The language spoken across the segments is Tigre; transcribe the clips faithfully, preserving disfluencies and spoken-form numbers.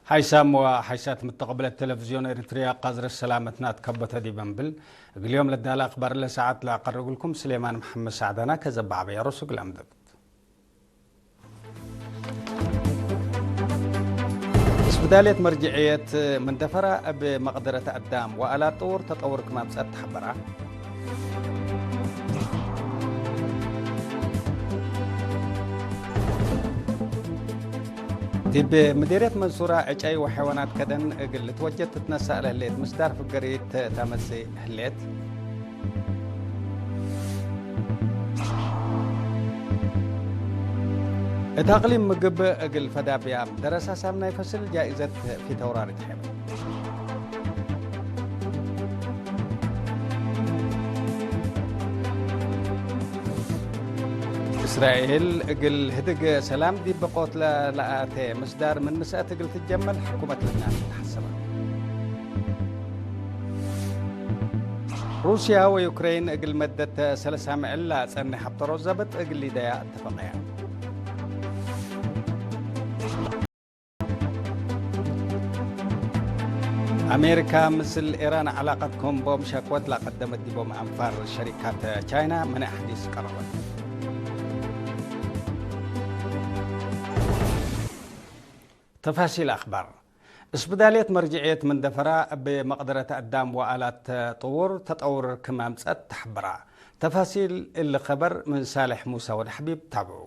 ሓይሳም ወሓይሳት ምተቀብለት ቴሌቪዝዮን ኤሪትርያ፣ ቃዝረ ሰላመትና ትከበተ ዲበ እንብል፣ እግል ዮም ለዳለ አክባር ለሰዓት ለአቀርብ እግልኩም ስሌማን መሐመድ ሳዕዳና ከዘባዕበ የሮሱ ግላምደት። ስብዳልየት መርጅዕየት መንደፈራ እብ መቅደረት አዳም ወአላት ጥውር ተጠውር ክም አምጸአት ተሐበራ። ዲብ ምዴርየት መንሱራ ዕጨይ ወሐይዋናት ከደን እግል ልትወጀድ ትትነሳእ ለህሌት ምስዳር ፍገሪት ተመጽእ ህሌት። እት አቅሊም ምግብ እግል ፈዳብያም ደረሳ ሳምናይ ፈስል ጃኢዘት ፊተውራሪ ተሐይበ። እስራኤል እግል ህድግ ሰላም ዲብ በቆት ለለአቴ ምስዳር ምን ምስአት እግል ትጀመል ሕኩመት ልብናን ተሐሰበ። ሩስያ ወዩክሬን እግል መደት ሰለሳ ምዕል ለአጸኔ ሐብተሮ ዘብጥ እግል ሊደያ እትፈቀያ። አሜሪካ ምስል ኤራን ዐላቀት ክም ቦም ሸክወት ለቀደመት ዲቦም አንፋር ሸሪካት ቻይና መነ ሐዲስ ቀረበት። ተፋሲል አክባር። እስብዳልየት መርጅዕየት መንደፈራ እብ መቅደረት አዳም ወአላት ጥውር ተጠውር ክም አምጸአት ተሐበራ። ተፋሲል እሊ ከበር ምን ሳልሕ ሙሳ ወድ ሐቢብ ታብዑ።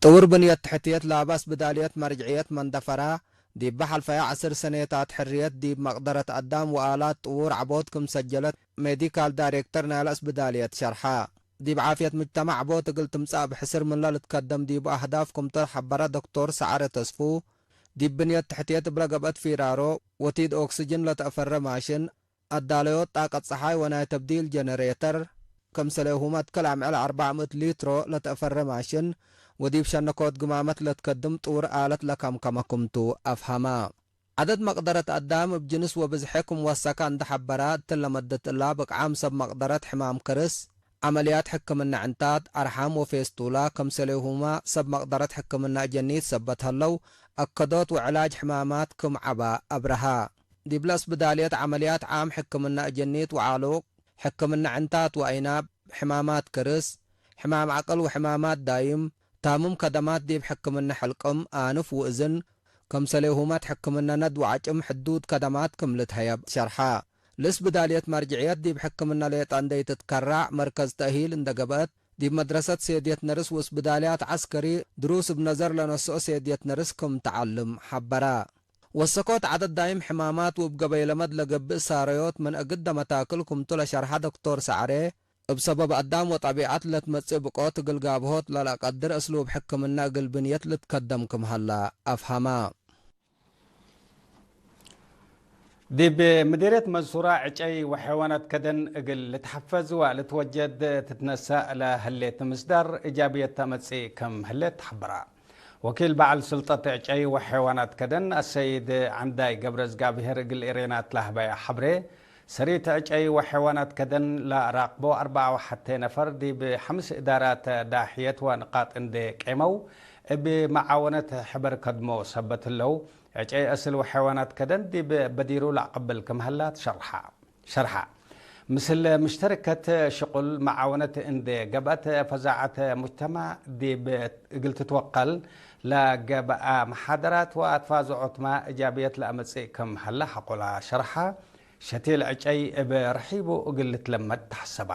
ጥውር ብንየት ትሕትየት ላበ እስብዳልየት መርጅዕየት መንደፈራ፣ ዲብ ሐልፈየ ዐስር ሰኔታት ሕርየት ዲብ መቅደረት አዳም ወአላት ጥውር ዐቦት ክም ሰጀለት ሜዲካል ዳይሬክተር ናይለ እስብዳልየት ሸርሐ። ዲብ ዓፍየት ምጅተማዕ ዐቦት እግል ትምጸእ እብ ሕስር ምንለ ልትከደም ዲቡ አህዳፍ ክምቱ ሐበረ ዶክቶር ሰዐረ ተስፉ፣ ዲብ ብንየት ትሕትየት እብለ ገብአት ፊራሮ ወቲድ ኦክስጅን ለተአፈረ ማሽን፣ አዳለዮት ጣቀት ጸሓይ ወናይ ተብዲል ጀነሬተር፣ ክምሰሌሁመ እት ክል አምዕል አርበዕ ምእት ሊትሮ ለተአፈረ ማሽን ወዲብ ሸነኮት ግማመት ለትከድም ጥውር አለት ለከምከመ ክምቱ አፍሀመ። ዐደድ መቅደረት አዳም እብ ጅንስ ወብዝሐ ክም ወሰከ እንዴ ሐበረ፣ እትለ መደት እላ ብቅዓም ሰብ መቅደረት ሕማም ከርስ፣ ዐመልያት ሕክምነ ዕንታት፣ አርሓም ወፌስቱላ፣ ክምሰሌሁመ ሰብ መቅደረት ሕክምነ እጀኒት ሰበት ሀለው፣ አከዶት ወዕላጅ ሕማማት ክም ዐበ አብረሀ። ዲብለ እስብዳልየት ዐመልያት ዓም ሕክምነ እጀኒት ወዓሉቅ፣ ሕክምነ ዕንታት ወአይናብ፣ ሕማማት ክርስ፣ ሕማም ዐቅል ወሕማማት ዳይም፣ ታምም ከደማት ዲብ ሕክምነ ሕልቅም፣ አንፍ ወእዝን፣ ክምሰሌሁመት ሕክምነ ነድ ወዐጭም ሕዱድ ከደማት ክም ልትሀየብ ሸርሐ። ለእስብዳልየት መርጅዕየት ዲብ ሕክምነ ሌጠ እንዴ ትትከራዕ መርከዝ ተእሂል እንዴ ገብአት፣ ዲብ መድረሰት ሴድየት ነርስ ወእስብዳልያት ዐስከሪ ድሩስ እብ ነዘር ለነስኦ ሴድየት ነርስ ክም ተዐልም ሐበረ። ወሰኮት ዐደድ ዳይም ሕማማት ወእብ ገበይ ለመድ ለገብእ ሳረዮት ምን እግደ መታክል ክምቱ ለሸርሐ ዶክቶር ሰዐሬ፣ እብ ሰበብ አዳም ወጠቢዐት ለትመጽእ ብቆት እግል ጋብሆት ለለአቀድር እስሉብ ሕክምነ እግል ብንየት ልትከደም ክም ሀለ አፍሀመ። ዲብ ምዲርየት መንሱራ ዕጨይ ወሐይዋናት ከደን እግል ልትሐፈዝ ወልትወጀድ ትትነሰእ ለህሌት ምስዳር እጃብየት ተመጽእ ክም ህሌት ተሐበረ። ወኪል በዐል ስልጠት ዕጨይ ወሐይዋናት ከደን አሰይድ ዐንዳይ ገብረዝጋብሄር እግል ኤሬናት ለሀበየ ሐብሬ፣ ሰሪት ዕጨይ ወሐይዋናት ከደን ለአራቅቦ አርበዓ ወሐቴ ነፈር ዲብ ሐምስ እዳራት ዳሕየት ወንቃጥ እንዴ ቄመው፣ እብ መዓወነት ሕበር ከድሞ ሰበት ህለው፣ ዕጨይ አስል ወሐይዋናት ከደን ዲብ በዲሩ ለአቀብል ክም ሀላ ትሸርሐ። ሸርሐ። ምስል ምሽተርከት ሽቁል መዓወነት እንዴ ገብአት፣ ፈዛዐት ሙጅተማዕ ዲብ እግል ትትወቀል ለገብአ መሓደራት ወአትፋዝዖትመ እጃብየት ለአመጽእ ክም ሀለ ሐቆላ ሸርሐ። ሸቴል ዕጨይ እብ ርሒቡ እግል ልትለመድ ተሐሰባ።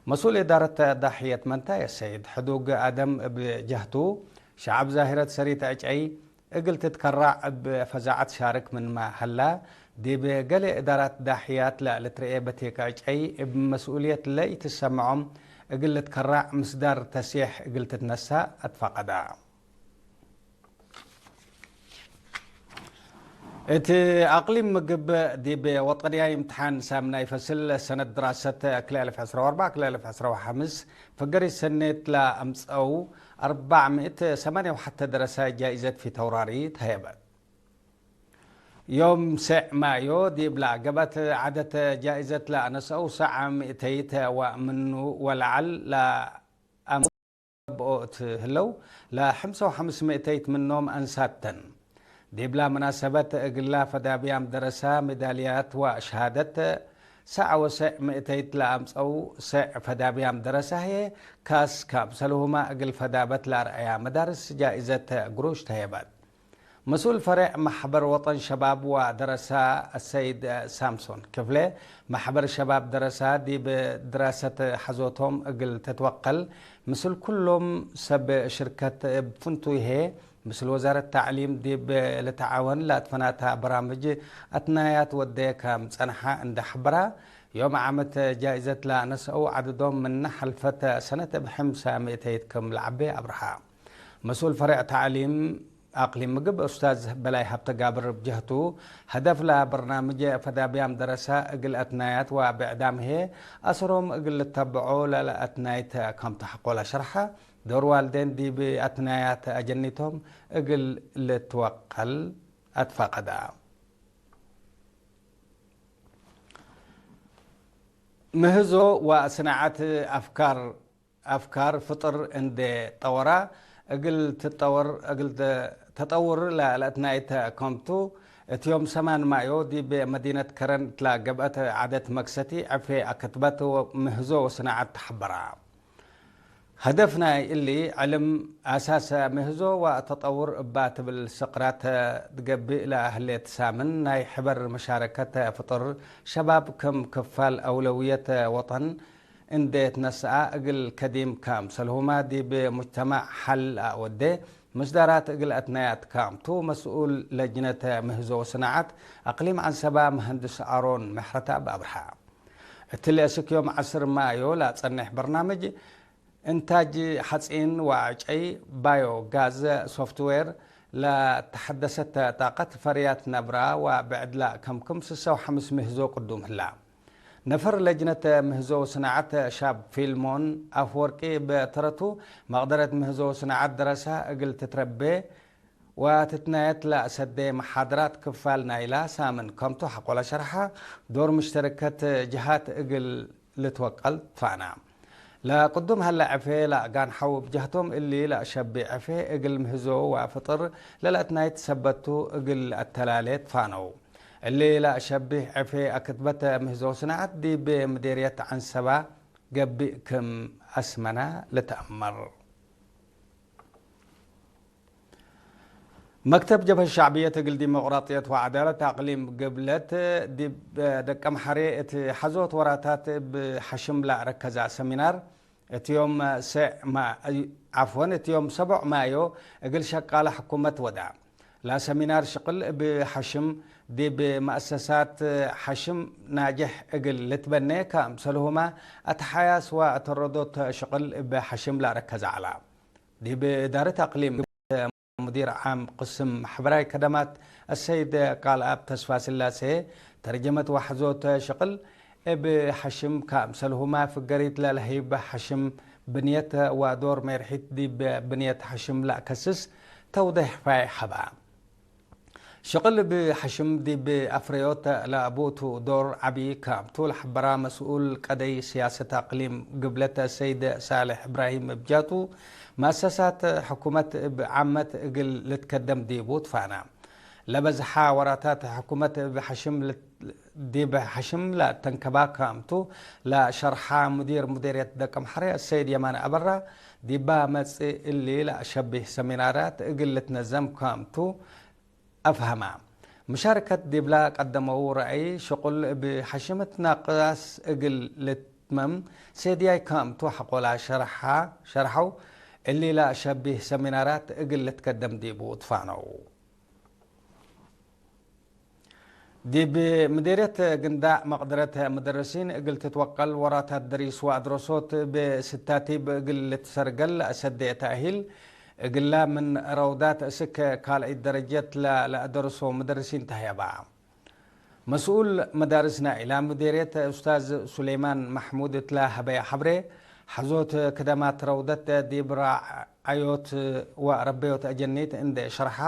መስኡል እዳረት ዳሕየት መንታየ ሰይድ ሕዱግ አደም እብ ጀህቱ፣ ሸዐብ ዛሂረት ሰሪት ዕጨይ እግል ትትከራዕ እብ ፈዛዐት ሻርክ ምንመ ሀላ፣ ዲብ ገሌ እዳራት ዳሕያት ለልትርኤ በቴክ ዕጨይ እብ መስኡልየት ለኢትሰመዖም እግል ልትከራዕ ምስዳር ተስየሕ እግል ትትነሳእ አትፋቀዳ። እት አቅሊም ምግብ ዲብ ወጠንያይ እምትሓን ሳምናይ ፈስል ሰነት ድራሰት ክልኤ አልፍ ዕስራ ወአርበዕ ክልኤ አልፍ ዕስራ ወሐምስ ፍገሪት ሰኔት ለአምጸው አርበዕ ምእት ሰማንያ ወሐተ ደረሳይ ጃኢዘት ፊተውራሪ ተሀየበት። ዮም ሴዕ ማዮ ዲብላ ገብአት ዐደት ጃኢዘት ለአነስአው ሰዓ ምእተይት ወምኑ ወለዐል ለአም ገብኦ እት ህለው፣ ለሐምሳ ወሐምስ ምእተይት ምኖም አንሳት ተን። ዲብላ መናሰበት እግላ ፈዳብያም ደረሳ ሜዳልያት ወሸሃደት ሰዕ ወሰዕ ምእተይት ለአምጸው ሰዕ ፈዳብያም ደረሳ ህዬ ካስ ክምሰልሁመ እግል ፈዳበት ለአርአያ መዳርስ ጃኢዘት ግሩሽ ተህየበት። መስኡል ፈሬዕ መሕበር ወጠን ሸባብ ወደረሳ አሰይድ ሳምሶን ክፍሌ፣ መሕበር ሸባብ ደረሳ ዲብ ድራሰት ሐዞቶም እግል ትትወቀል ምስል ኩሎም ሰብ ሽርከት እብ ፍንቱይ ህዬ፣ ምስል ወዛረት ተዕሊም ዲብ ልትዓወን ለአትፈናታ በራምጅ አትናያት ወዴ ከም ጸንሐ እንዴ ሐበራ፣ ዮም ዓመት ጃኢዘት ለነስአው ዐደዶም ምነ ሐልፈት ሰነት እብ ሕምሳ ምእተይት ክም ለዐቤ አብርሃ። መስኡል ፈሬዕ ተዕሊም አቅሊም ምግብ ኡስታዝ በላይ ሀብተጋብር ብጀህቱ፣ ሀደፍ ለበርናምጅ ፈዳብያም ደረሳ እግል አትናያት ወብዕዳም ህዬ አሰሮም እግል ልተብዖ ለለአትናይት ከምቱ ሐቆለ ሸርሐ፣ ዶር ዋልዴን ዲብ አትናያት አጀኒቶም እግል ልትወቀል አትፈቀደ። ምህዞ ወስናዐት አፍካር አፍካር ፍጥር እንዴ ጠወራ፣ እግል ትጠወር፣ እግል ተ-፣ ተጠውር ለ-፣ ለአትናይተ ከምቱ፣ እት ዮም ሰማን ማዮ ዲብ መዲነት ከረን እትላ ገብአት ዐደት መክሰቲ ዕፌ አክትበት ወምህዞ ወስናዐት ተሐበራ። ሀደፍ ናይ እሊ ዕልም አሳሰ ምህዞ ወተጠውር እባ ትብል ስቅራት ትገብእ ለህሌት ሳምን ናይ ሕበር መሻረከት ፍጥር ሸባብ ክም ክፋል አውለውየት ወጠን እንዴ ትነስአ፣ እግል ከዲም ክምሰልሁመ ዲብ ሙጅተማዕ ሐል ለአወዴ ምስዳራት እግል አትናያት ክምቱ፣ መስኡል ለጅነት ምህዞ ወስናዐት አቅሊም ዐንሰበ መሀንድስ አሮን ምሕረተአብ አብርሃ። እትሊ አስክ ዮም ዐስር ማዮ ለአጸንሕ በርናምጅ፣ እንታጅ ሐጺን ወአጨይ፣ ባዮ ጋዝ፣ ሶፍትዌር፣ ለተሐደሰት ጣቀት፣ ፈርያት ነብራ ወብዕድላ ከምክም ስሰ ወሐምስ ምህዞ ቅዱም ህላ። ነፈር ለጅነት ምህዞ ወስናዐት ሻብ ፊልሞን አፍወርቂ እብ ተረቱ፣ መቅደረት ምህዞ ወስናዐት ደረሳ እግል ትትረቤ ወትትናየት ለአሰዴ መሓደራት ክፋል ናይላ ሳምን ከምቱ ሐቆለ ሸርሐ፣ ዶር ሙሽተረከት ጀሃት እግል ልትወቀል ትፋና። ለቅዱም ሀለ ዕፌ ለአጋንሐው ብጀህቶም እሊ ለአሸቤ ዕፌ እግል ምህዞ ወፍጥር ለለአትናይት ሰበቱ እግል አተላሌ ትፋነው። እሊ ለአሸቤ ዕፌ አክትበተ ምህዞ ስናዐት ዲብ ምዴርየት ዐንሰባ ገብእ ክም አስመነ ልትአመር። መክተብ ጀብሀት ሸዕብየት እግል ዲሞቅራጥየት ወዐዳለት አቅሊም ግብለት ዲብ ደቀምሐሬ እት ሐዞት ወራታት እብ ሐሽም ለአረከዘ ሰሚናር፣ እት ዮም ሰዕ ማ-፣ ዐፍወን፣ እት ዮም ሰቦዕ ማዮ እግል ሸቃለ ሕኩመት ወዳ። ለሰሚናር ሽቅል እብ ሐሽም ዲብ መአሰሳት ሐሽም ናጅሕ እግል ልትበኔ፣ ከምሰልሁመ አትሓያስ ወአተረዶት ሽቅል እብ ሐሽም ለአረከዘ ዐላ። ዲብ እዳረት አቅሊም ሙዲር ዓም ቅስም ማሕበራይ ከደማት አሰይድ ቃልአብ ተስፋስላሴ፣ ተርጀመት ወሐዞት ሽቅል እብ ሐሽም፣ ከምሰልሁመ ፍገሪት ለለህይብ ሐሽም ብንየት ወዶር ሜርሒት ዲብ ብንየት ሐሽም ለአከስስ ተውዴሕ ፋይሕ ሀባ። ሽቅል እብ ሐሽም ዲብ አፍረዮት ለአቡቱ ዶር ዐቢ ከምቱ ለሐበራ መስኡል ቀደይ ስያሰት አቅሊም ግብለት ሰይድ ሳልሕ እብራሂም እብ ጃቱ፣ መአሰሳት ሕኩመት እብ ዓመት እግል ልትከደም ዲቡ ትፋና። ለበዝሐ ወራታት ሕኩመት እብ ሐሽም ልት-፣ ዲብ ሐሽም ለአተንከባ ከምቱ ለሸርሐ ሙዲር ሙዴርየት ደቀምሐሬ ሰይድ የማነ አበራ፣ ዲባ መጽእ እሊ ለአሸብህ ሰሚናራት እግል ልትነዘም ከምቱ አፍሀመ። መሻርከት ዲብላ ቀደመው ረአይ ሽቁል እብ ሐሽም ትናቅስ እግል ልትመም ሴድያይ ከምቱ ሐቆላ ሸርሐ-፣ ሸርሐው፣ እሊ ለአሸብህ ሰሚናራት እግል ልትከደም ዲቡ ትፋነው። ዲብ ምዴርየት ግንዳዕ መቅደረት መደረሲን እግል ትትወቀል ወራታት ደሪስ ወአድረሶት እብ ስታቲብ እግል ልትሰርገል ለአሰዴ ተእሂል እግላ ምን ረውዳት እስክ ካልኣይ ደረጀት ለ-፣ ለአደርሶ መደርሲን ተህየባ። መስኡል መዳርስ ናይላ ምዴርየት ኡስታዝ ሱሌማን መሕሙድ እትላ ሀበየ ሐብሬ፣ ሐዞት ክደማት ረውደት ዲብ ራዐዮት ወረበዮት አጀኒት እንዴ ሸርሐ፣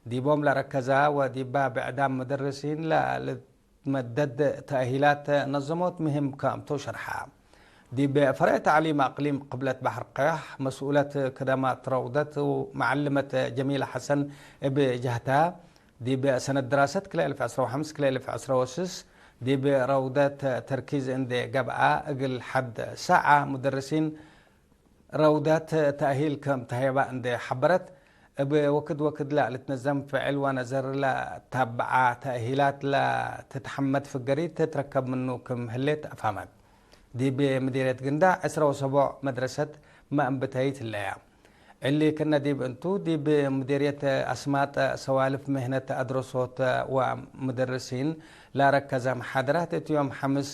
ዲቦም ለረከዛ ወዲባ ብዕዳም መደርሲን ለልትመደድ ተእሂላት ነዘሞት ምህም ክምቱ ሸርሐ። ዲብ ፈርዕ ተዕሊም አቅሊም ቅብለት በሐር ቀያሕ መስኡለት ክደማት ረውደት ወመዐልመት ጀሚለ ሐሰን እብ ጀህታ፣ ዲብ ሰነት ድራሰት ክልኤ አልፍ ዕስራ ወሐምስ ክልኤ አልፍ ዕስራ ወስስ ዲብ ረውደት ተርኪዝ እንዴ ገብአ፣ እግል ሐድ ሳዐ ሙደርሲን ረውዳት ተእሂል ከም ተህየባ እንዴ ሐበረት፣ እብ ወክድ ወክድ ለልትነዘም ፍዕል ወነዘር ለታብዓ ተእሂላት ለትትሐመድ ፍገሪት ትትረከብ ምኑ ክም ህሌት አፋመት። ዲብ ምዲርየት ግንዳዕ ዕስራ ወሰቦዕ መድረሰት መአንብተይት ህለያ። እሊ ክነ ዲብ እንቱ፣ ዲብ ምዲርየት አስማጥ ሰዋልፍ ምህነት አድረሶት ወሙደርሲን ለረከዘ መሓደራት እት ዮም ሐምስ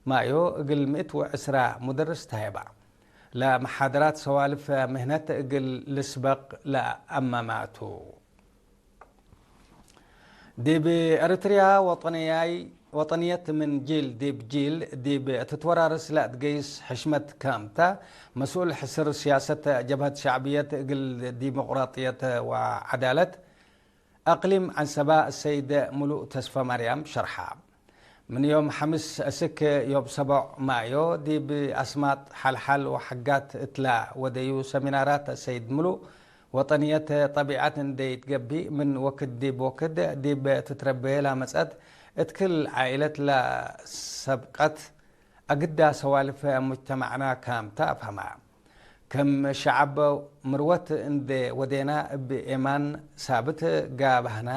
ማዮ እግል ምእት ወዕስራ ሙደርስ ተህየባ። ለመሓደራት ሰዋልፍ ምህነት እግል ልስበቅ ለአመማቱ። ዲብ ኤረትርያ ወጠንያይ፣ ወጠንየት ምን ጂል ዲብ ጂል ዲብ ትትወራርስ ለአትገይስ ሕሽመት ካምታ፣ መስኡል ሕስር ስያሰት ጀብሀት ሸዕብየት እግል ዲሞቅራጥየት ወዐዳለት፣ አቅሊም ዐንሰባ ሰይድ ሙሉእ ተስፈማርያም ሸርሐ። ምን ዮም ሐምስ እስክ ዮም ሰቦዕ ማዮ ዲብ አስማጥ ሐልሐል ወሐጋት እትላ ወደዩ ሰሚናራት ሰይድ ሙሉእ፣ ወጠንየት ጠቢዐት እንዴ ኢትገቢእ ምን ወክድ ዲብ ወክድ ዲብ ትትረቤ ላመጸት እት ክል ዓኢለት ለሰብቀት አግዳ ሰዋልፍ ሙጅተማዕና ካምታ አፍሀማ። ክም ሸዐብ ምርወት እንዴ ወዴና እብ ኤማን ሳብት ጋብሀና፣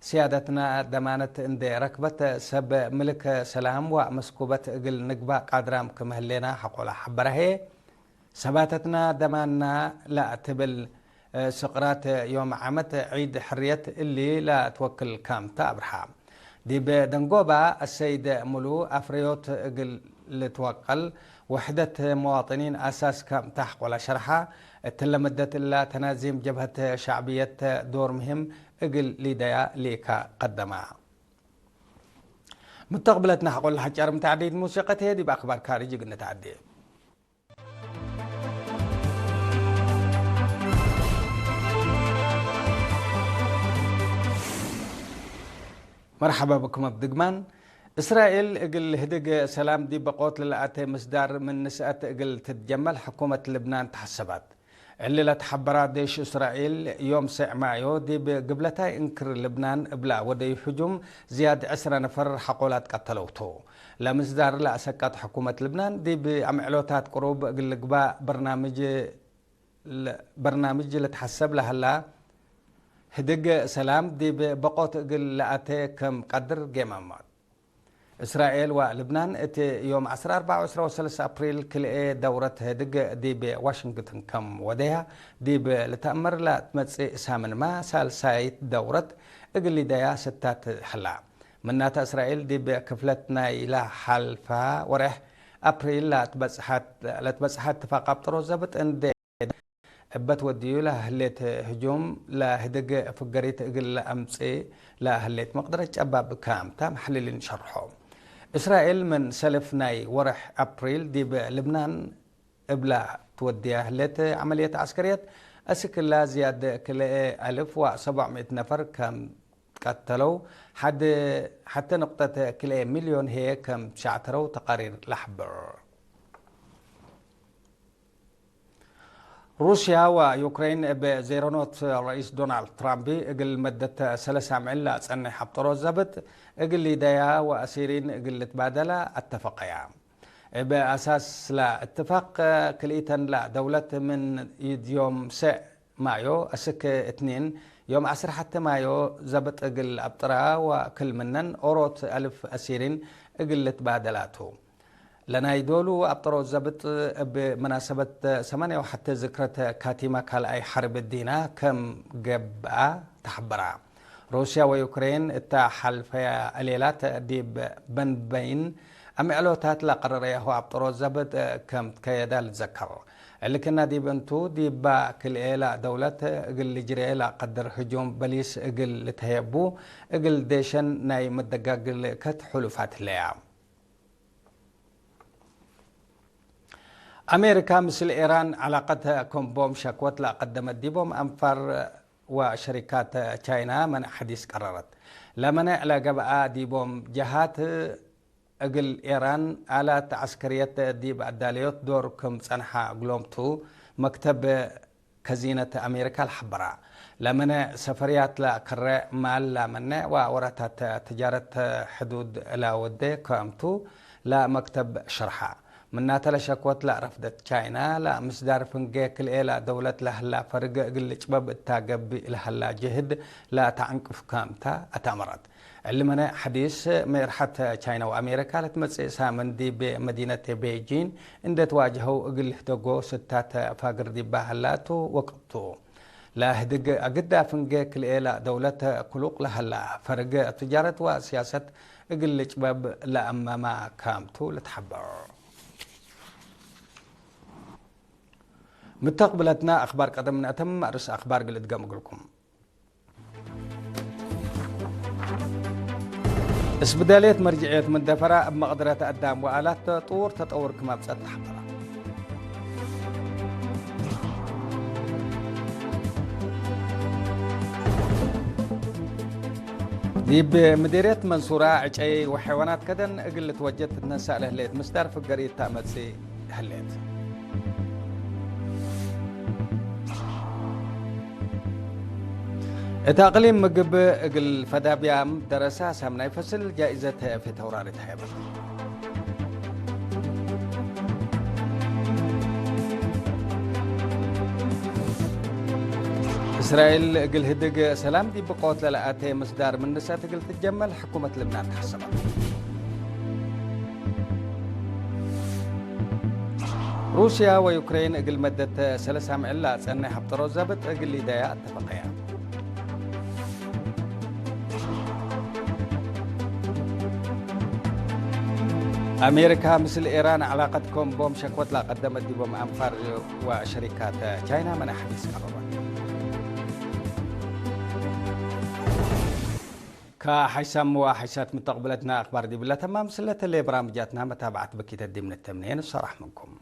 ስያደትና ደማነት እንዴ ረክበት ሰብ ምልክ ሰላም ወመስኩበት እግል ንግባእ ቃድራም ክም ህሌና ሐቆለ ሐበረ ህዬ፣ ሰባተትና ደማንና ለአትብል ስቅራት ዮም ዓመት ዒድ ሕርየት እሊ ለትወክል ካምታ አብርሃ። ዲብ ደንጎባ አሰይድ ሙሉ አፍረዮት እግል ልትወቀል ወሕደት መዋጥኒን አሳስ ካምታ ሐቆላ ሸርሓ። እትለ መደት እላ ተናዚም ጀብሀት ሸዕብየት ዶር ምህም እግል ሊደያ ሊካ ቀደማ። ሙተቅብለትና ሐቆላ ሐጫርም ተዕዲት ሙሲቀት ህዬ ዲብ አክባር ካርጅ እግል ነተዐዴ። መርሐባ ብኩም እብ ድግማን። እስራኤል እግል ህድግ ሰላም ዲብ በቆት ለለአቴ ምስዳር ምን ንስአት እግል ትትጀመል ሕኩመት ልብናን ተሐሰባት። እሊ ለተሐበራ ዴሽ እስራኤል ዮም ሰዕ ማዮ ዲብ ግብለታይ እንክር ልብናን እብላ ወደዩ ህጁም ዝያድ ዕስረ ነፈር ሐቆላት ቀተለው ቱ። ለምስዳር ለአሰቀጥ ሕኩመት ልብናን ዲብ አምዕሎታት ቅሩብ እግል ልግባእ በርናምጅ ለ-፣ በርናምጅ ለትሐሰብ ለሀላ ህድግ ሰላም ዲብ በቆት እግል ለአቴ ከም ቀድር ጌማማት። እስራኤል ወልብናን እት ዮም ዐስራ አርበዕ ወዐስራ ወሰለስ አፕሪል ክልኤ ደውረት ህድግ ዲብ ዋሽንግተን ከም ወደያ ዲብ ልትአመር ለትመጽእ ሳምንማ ሳልሳይት ደውረት እግል ሊደያ ስታት ሀላ። ምናተ እስራኤል ዲብ ክፍለት ናይ ለሐልፋ ወሬሕ አፕሪል ለትበጽሐት፣ ለትበጽሐት ትፋቅ አብጥሮ ዘብጥ እንዴ እበት ወድዩ ለህሌት ህጁም ለህድግ ፍገሪት እግል ለአምጽእ ለህሌት መቅደረት ጨባብ ካምታ መሐልሊን ሸርሖ። እስራኤል ምን ሰልፍ ናይ ወርሕ አፕሪል ዲብ ልብናን እብላ ትወድያ ህሌት ዐመልየት ዐስከርየት አስክላ ዝያድ ክልኤ አልፍ ወሰብዕ ምእት ነፈር ከም ቀተለው፣ ሐድ፣ ሐቴ ንቅጠት ክልኤ ሚልዮን ህዬ ከም ትሸዕተረው ተቃሪር ለሐብር። ሩስያ ወዩክሬን እብ ዜሮኖት ረኢስ ዶናልድ ትራምፕ እግል መደት ሰለስ አምዕል ለአጸንሕ አብጠሮ ዘብጥ እግል ሊደያ ወአሲሪን እግል ልትባደላ አተፈቀያ። እብ አሳስ ለእትፋቅ ክልኢተን ለደውለት ምን ዮም ሰዕ ማዮ እስክ እትኒን ዮም ዐስር ሐቴ ማዮ ዘብጥ እግል አብጥራ ወክል ምነን ኦሮት አልፍ አሲሪን እግል ልትባደላ ቱ። ለናይ ዶሉ አብጠሮ ዘብጥ እብ መናሰበት ሰማንያ ወሐቴ ዝክረት ካቲማ ካልኣይ ሐርብ ዲና ከም ገብአ ተሐበራ። ሩስያ ወዩክሬን እተ ሐልፈያ እሌላት ዲብ በንበይን አምዕሎታት ለቀረረያሁ አብጠሮ ዘብጥ ከም ትከየዳ ልትዘከር። እሊ ክና ዲብ እንቱ፣ ዲባ ክልኤ ለደውለት እግል ልጅሬ ለቀድር ህጁም በሊስ እግል ልትሀየቡ፣ እግል ዴሸን ናይ መደጋግል ከት ሕሉፋት ህለያ። አሜሪካ ምስል ኤራን ዐላቀት ከም ቦም ሸክወት ለአቀደመት ዲቦም አንፋር ወሸሪካት ቻይና መንዕ ሐዲስ ቀረረት። ለመንዕ ለገብአ ዲቦም ጀሃት እግል ኤራን አላት ዐስከርየት ዲብ አዳለዮት ዶር ክም ጸንሐ እግሎም ቱ መክተብ ከዚነት አሜሪካ ለሐበራ። ለምነ ሰፈርያት ለከረ ማል ላመነ ወወራታት ትጃረት ሕዱድ ለወዴ ክም ቱ ለመክተብ ሸርሐ። ምናተ ለሸክወት ለረፍደት ቻይና ለምስዳር ፍንጌ ክልኤ ለደውለት ለህላ ፈርግ እግል ልጭበብ እታ ገብእ ለህላ ጅህድ ለተዐንቅፍ ክም ተ አትአመረት። እሊ መነ ሐዲስ፣ ሜርሐት ቻይና ወአሜሪካ ለትመጽእ ሳምን ዲብ መዲነት ቤጂን እንዴ ትዋጀሀው እግል ልህደጎ ስታት ፋግር ዲባ ሀላቱ ወቅት ቱ። ለህድግ አግዳ ፍንጌ ክልኤ ለደውለት ክሉቅ ለሀላ ፈርግ ትጃረት ወሲያሰት እግል ልጭበብ ለአመማ ክም ቱ ልትሐበር። ምተቅብለትና አክባር ቀደም ነአተም፣ አርእስ አክባር እግል እድገም እግልኩም። እስብዳልየት መርጅዕየት ምን ደፈራ እብ መቅደረት አዳም ወአላት ጡር ተጠውር ክም አብጸት ተሐበራ። ዲብ ምዲርየት መንሱራ ዕጨይ ወሐይዋናት ከደን እግል ልትወጀድ ትትነሳእ ለህሌት ምስዳር ፍገሪት ተአመጽእ። ህሌት። እት አቅሊም ምግብ እግል ፈዳብያም ደረሰ ሳምናይ ፈስል ጃኢዘት ፊተውራሪት ሀይበት። እስራኤል እግል ህድግ ሰላም ዲብ ቆት ለለአቴ ምስዳር ምንሰት እግል ትጀመል ሕኩመት ልብናን ተሐሰበት። ሩስያ ወዩክሬን እግል መደት ሰለስ አምዕል ለአጸነ ሀብጠሮ ዘብጥ እግል ሊደያ አተፈቀያ። አሜሪካ ምስል ኤራን ዐላቀት ኮም ቦም ሸክወት ለቀደመት ዲቦም አንፋር ወሸሪካት ቻይና መነ ሐዲስ ቀረበት። ከሐይሳም ወሐይሳት ምተቅብለትና አክባር ዲብለ ተማም ስለተ ለበራምጃትና መታብዐት በኪተ ዲብ ንተምኔ ንሰራሕ ምንኩም።